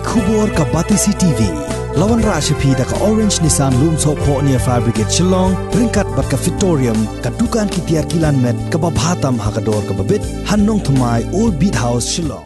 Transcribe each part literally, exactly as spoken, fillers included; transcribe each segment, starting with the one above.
Khubor ka Batesi T V. La wanrah sha phi da ka Orange Nissan Lumsohphoh near Fire Brigade Shillong, ryngkat bad ka Fitorium, ka dukan ki tiar kilan met kaba bha tam ha ka dor kaba bit, ha Nongthymmai, Old Beat House, Shillong.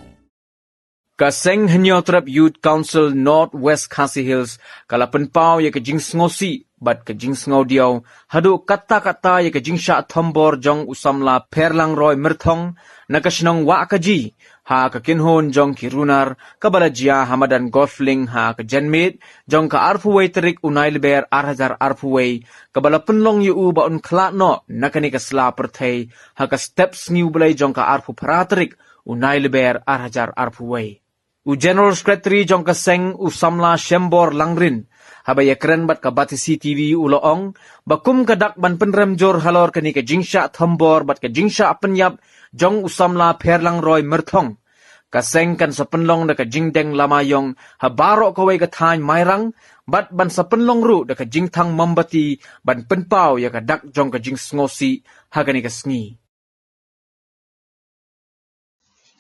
Ka seng Hynñiewtrep Youth Council North West Khasi Hills ka la pynpaw ïa ka jingsngewsih bad ka jingsngewdiaw haduh katta katta ïa ka jingshah thombor jong u samla Pherlangroy Myrthong na ka shnong Wahkaji, ha ka kynhun jong ki runar, kaba la jia ha madan Golflink ha ka janmiet jong ka arphew wei tarik u Naiwieng ar hajar arphew wei, kaba la pynlong ïa u ba un khlad noh na kane ka sla pyrthei ha ka step sngi U Blei jong ka arphew phra tarik u Naiwieng ar hajar arphew wei. U General Secretary jong ka seng, u samla Shembor Langrin, haba ïakren bad ka Batesi T V, u la ong ba kum ka dak ban pynrem jur halor kane ka jingshah thombor bad ka jingshah pynïap jong u samla Pherlangroy Myrthong, ka seng kan sa pynlong da ka jingdeng lama ïong ha baroh kawei ka thaiñ Mairang, bad ban sa pynlong ruh da ka jingthang mombati ban pynpaw ïa ka dak jong ka jingsngewsih ha kane ka sngi.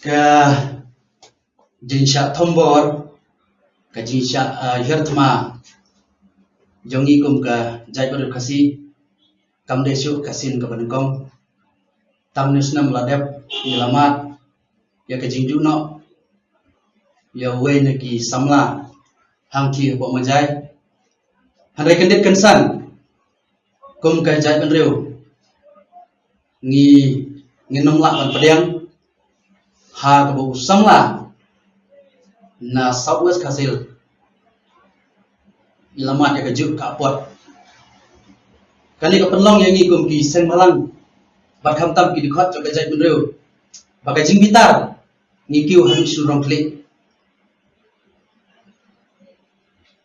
Ka jingshah thombor, ka jingshah, ah, hiar thma jong ngi kum ka jaitbynriew Khasi kam dei shuh ka sien kaba nyngkong. Tang une u snem la dep ngi la mad ïa ka jingjuh noh ïa uwei na ki samla hangthie hapoh Majai. Hynrei kyndit kynsan, kum ka jaitbynriew, ngi, ngin ym lah ban pdiang ha kaba u samla na South West Khasi Hills i la mad ïa ka juh ka apot. Kane ka pynlong ïa ngi kum ki seng bhalang bad khamtam ki dkhot jong ka jaitbynriew ba ka jingbitar ngi kiew haduh shu rong khlieh.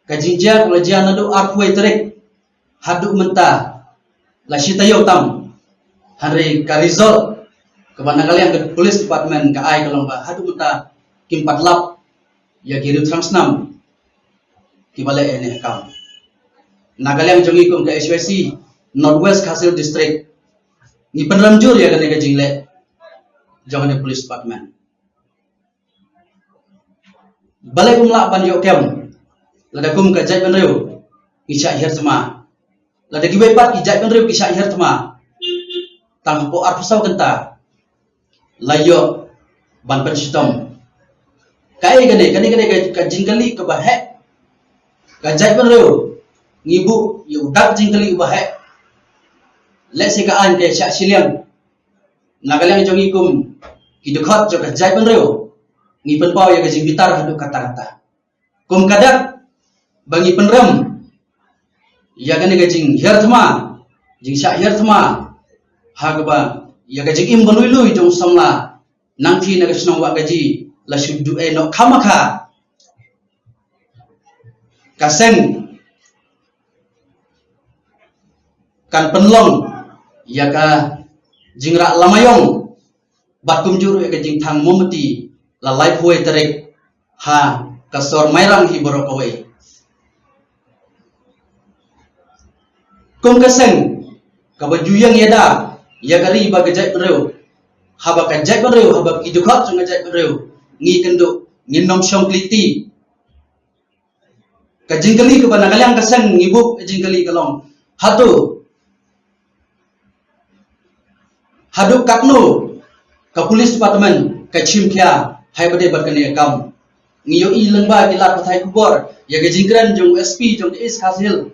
Ka jingjia ka la jia naduh arphew wei tarik haduh mynta la shi taïew tam. Hynrei ka result kaba na ka liang ka Police Department ka ai ka long ba haduh mynta kim pat lap ïa ki riewthrang snam kiba leh ïa kane ka kam. Na ka liang jong ngi kum ka H Y C North West Khasi Hills District, ngi pynrem jur ïa kane ka jingleh jong kane Police Department. Balei ym lah ban ïoh kem lada kum ka jaitbynriew ki shah hiar thma? Lada kiwei pat ki jaitbynriew ki shah hiar thma, tang hapoh arphew saw kynta la ïoh ban pynshitom. Kaei kane, kane, kane ka, ka jingkylli kaba heh. Ka jaitbynriew ngi buh ïa u dak jingkylli uba heh. Lehse ka aiñ ka shah shiliang. Na ka liang jong ngi kum ki dkhot jong ka jaitbynriew, ngi pynpaw ïa ka jingbitar haduh katta katta. Kum ka dak ba ngi pynrem ïa kane ka jinghiar thma, jingshah hiar thma, ha kaba ïa ka jingim ba lui lui jong u samla nangthie na ka shnong Wahkaji la shu duh ei noh khamkha. Ka seng kan pynlong ïa ka jingrah lama ïong bad kumjuh ruh ïa ka jingthang mombati la laiphew wei tarik ha ka sor Mairang hi baroh kawei. Kum ka seng kaba ju ïeng ïada ïa ka ri bad ka jaitbynriew, haba ka jaitbynriew, haba ki dkhot jong ka jaitbynriew, ngi kynduh, ngin ym shong kylli. Ka jingkylli kaba na ka liang ka seng ngi buh ka jingkylli ka long, hato, haduh katno ka Police Department ka shim khia ha kaba ïadei bad kane ka kam? Ngi ïohi lyngba ki lad pathai khubor ïa ka jingkren jong u S P jong ka East Khasi Hills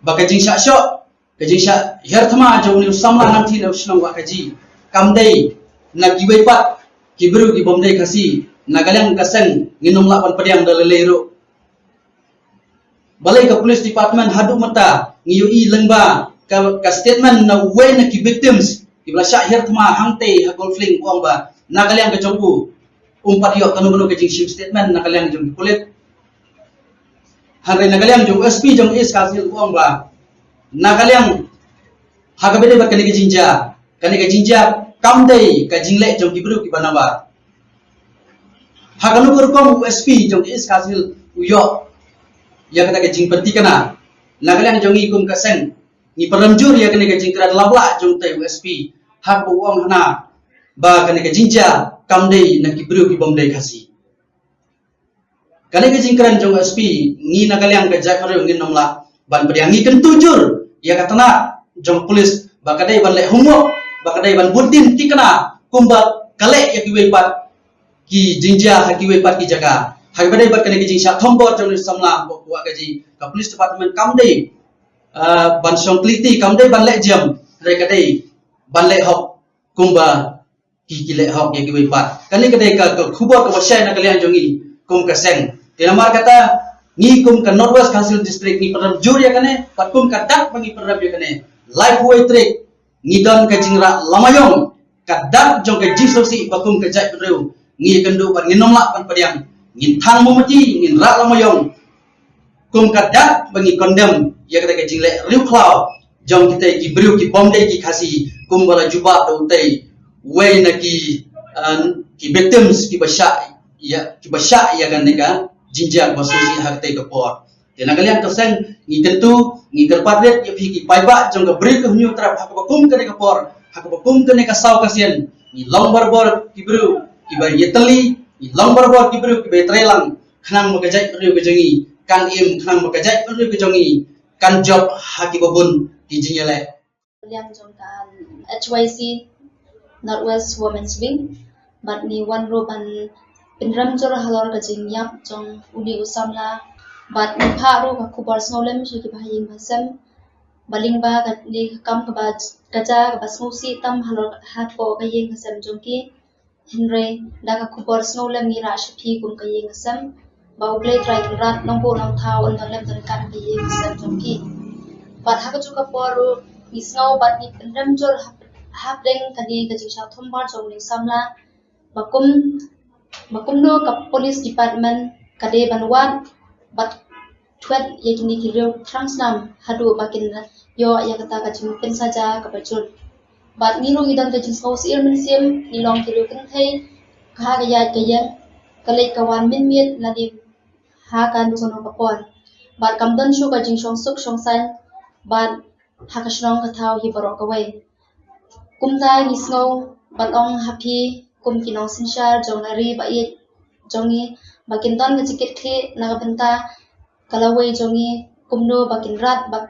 ba ka jingshah shoh, ka jingshah hiar thma jong une u samla nangthie na shnong Wahkaji kam dei na kiwei pat ki briew ki bym dei Khasi. Na ka liang ka seng ngin ym lah ban pdiang da lei lei ruh. Balei ka Police Department haduh mynta, ngi ïohi lyngba ka, ka statement na uwei na ki victims kiba la shah hiar thma hangtei ha Golflink, u ong ba na ka liang ka jong u, um pat ïoh kano kano ka jingshim statement na ka liang jong ki pulit. Hynrei na ka liang jong u S P jong East Khasi Hills u ong ba na ka liang, ha kaba ïadei bad kane ka jingjia, kane ka jingjia kam dei ka jingleh jong ki briew kiba nabar. Ha kano ka rukom u S P jong East Khasi Hills u ïoh ïa kata ka jingpynthikna? Na ka liang jong ngi kum ka seng, ngi pynrem jur ïa kane ka jingkren lap lah jong utei u S P, ha kaba u ong hana ba kane ka jingjia kam dei na ki briew ki bym dei Khasi. Kane ka jingkren jong SP, ngi na ka liang ka jaitbynriew ngin ym lah ban pdiang. Ngi kyntu jur ïa ka tnat jong police ba ka dei ban leh homework, ba ka dei ban bud dien tikna kumba ka leh ïa kiwei pat ki jingjia ha kiwei pat ki jaka. Ha kaba dei bad kane ka jingshah thombor jong u samla, ba kwah ka jing ka police department kam dei, ah, ban shong kylli, kam dei ban leh jam, hynrei ka dei ban leh hok kumba ki, ki leh hok ïa kiwei pat. Kane ka dei ka, ka khubor kaba shai na ka liang jong ngi kum ka seng. Te namar kata, ngi kum ka North West Khasi Hills District ngi pynrem jur ïa kane, bad kum ka dak ba ngi pynrem ïa kane, laiphew trei ngi don ka jingrah lama ïong, ka dak jong ka jingsngewsih ba kum ka jaitbynriew ngi ïakynduh bad ngin ym lah ban pdiang. Ngin thang mombati, ngin rah lama ïong kum ka dak ba ngi condemn ïa kata ka jingleh riewkhlaw jong kita ki briew ki bym dei ki Khasi, kumba la jubab da utei wei na ki, uh, ki victims kiba shah ïa, kiba shah ïa kane ka jingjia ba sngewsih ha katei ka por. Te na ka liang ka seng ngi kyntu, ngi kyrpad rit ïa phi ki paidbah jong ka Bri ka Hynñiewtrep, ha kaba kum kane ka por, ha kaba kum kane ka saw ka sien, ngi long barabor ki briew kiba ïatylli, ngi long barabor ki briew kiba ïatreilang, khnang ba ka jaitbynriew ka jong ngi kan im, khnang ba ka jaitbynriew ka jong ngi kan jop ha kiba bun ki jingïaleh. Liang jong ka, um, H Y C, North West Women's Wing, bad ngi wan ruh ban pynrem jur halor ka jingïap jong une u samla, bad ngi phah ruh ka khubor sngewlem sha ki bahaïing bahasem, ba lyngba kane ka kam kaba, ka jia kaba sngewsih tam halor, hapoh ka ïing ka sem jong ki. Hynrei da ka khubor sngewlem ngi rah sha phi kum ka ïing ka sem, ba U Blei Trai Kynrad Nongbuh Nongthaw un don lem don kan ka ïing ka sem jong ki. Bad ha kajuh ka por ruh ngi sngew bad ngi pynrem jur hap-, hapdeng kane ka jingshah thombor jong une u samla, ba kum, ba kumno ka police department ka dei ban wad bad thwet ïa kine ki riew thrang snam haduh ba kin ïoh ïa kata ka jingpynsaja kaba jur. Bad ngi ruh ngi don ka jingsngewsih mynsiem, ngi long ki riew kynthei, ka ha ka ïaid ka ïeng, ka leit ka wan mynmiet lane ha kano kano ka por. Bad kam don shuh ka jingshong suk shong saiñ bad ha ka shnong ka thaw hi baroh kawei. Kumta ngi sngew ban ong ha phi kum ki nongsynshar jong ka ri ba ïeit jong ngi, ba kin don ka jingkitkhlieh na ka bynta ka lawei jong ngi, kumno ba kin rat bad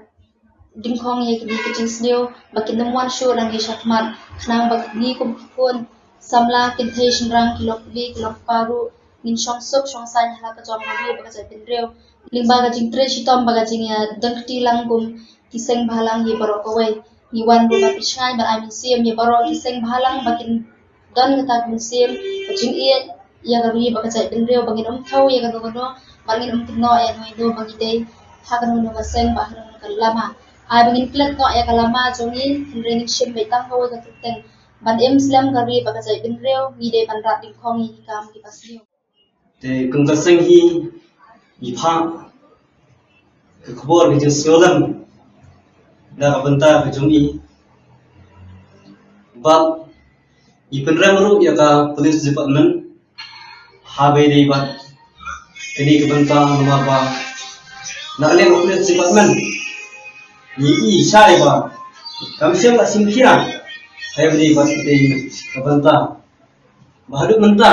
dyngkhong ïa kine ki jingsniew, ba kin ym wan shuh nangne shakhmat, khnang ba ngi kum ki khun samla, kynthei shynrang, ki longkmie ki longkpa ruh ngin shong suk shong saiñ ha la ka jong ka ri bad ka jaitbynriew. Lyngba ka jingtrei shitom bad ka jingïadon kti lang kum ki seng bhalang hi baroh kawei, ngi wan ruh ban pynshngaiñ ban ai mynsiem ïa baroh ki seng bhalang ba kin don kata ka mynsiem ka jingïeit ïa ka ri bad ka jaitbynriew, ba ngin ym thew ïa kano kano, ba ngin ym kynnoh ïa kano kano ba ngi dei ha kano kano ka seng bad ha kano kano ka lama. Ai ba ngin klet noh ïa ka lama jong ngi, hynrei ngin shim beit tang kawei ka kyrteng, ban im slem ka ri bad ka jaitbynriew, ngi dei ban rat dyngkhong ïa ki kam kiba sniew. Te kum ka seng hi ngi phah ka khubor ka jingsngewlem na ka bynta ka jong i. Bad ngi pynrem ruh ïa ka police department ha ba ïadei bad kane ka bynta, namar ba na ka liang ka police department ngi i shai ba kam shym la shim khia ha ba ïadei bad kane ka bynta. Ba haduh mynta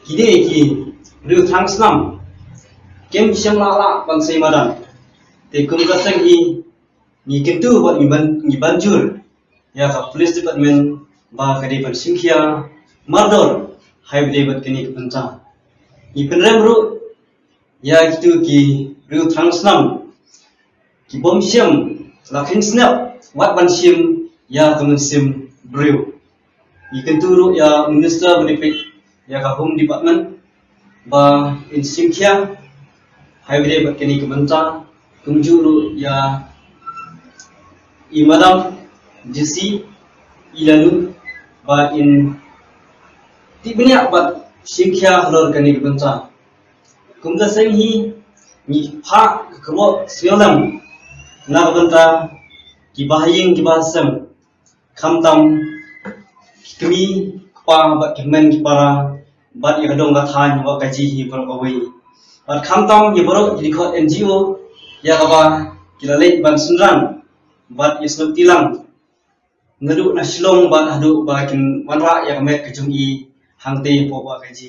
kine ki riew thrang snam kim shym la lah ban sei madan. Te kum ka seng hi ngi kyntu bad ngi ban, ngi ban jur ïa ka police department ba ka dei ban shim khia mardor ha ba ïadei bad kane ka bynta. Ngi pynrem ruh ïa kito ki riew thrang snam ki bym shym la kheiñ snep wat ban shim ïa ka mynsiem briew. Ngi kyntu ruh ïa u minister ba dei peit ïa ka Home Department ba in shim khia ha ba ïadei bad kane ka bynta, kumjuh ruh ïa i madam DC i lanu ba in tip bniah bad shim khia halor kane ka bynta. Kum ka seng hi ngi phah ka khubor sngewlem na ka bynta ki bahaïing ki bahasem, khamtam ki kmie ki kpa bad ki hynmen ki para bad ïa ka dong ka thaiñ bad ka jingim baroh kawei. Bad khamtam ïa baroh ki dkhot NGO ïa kaba ki la leit ban synran bad ïa snoh tilang naduh na Shillong bad haduh ba kin wanrah ïa ka met ka jong i hangtei hapoh Bahkaiji.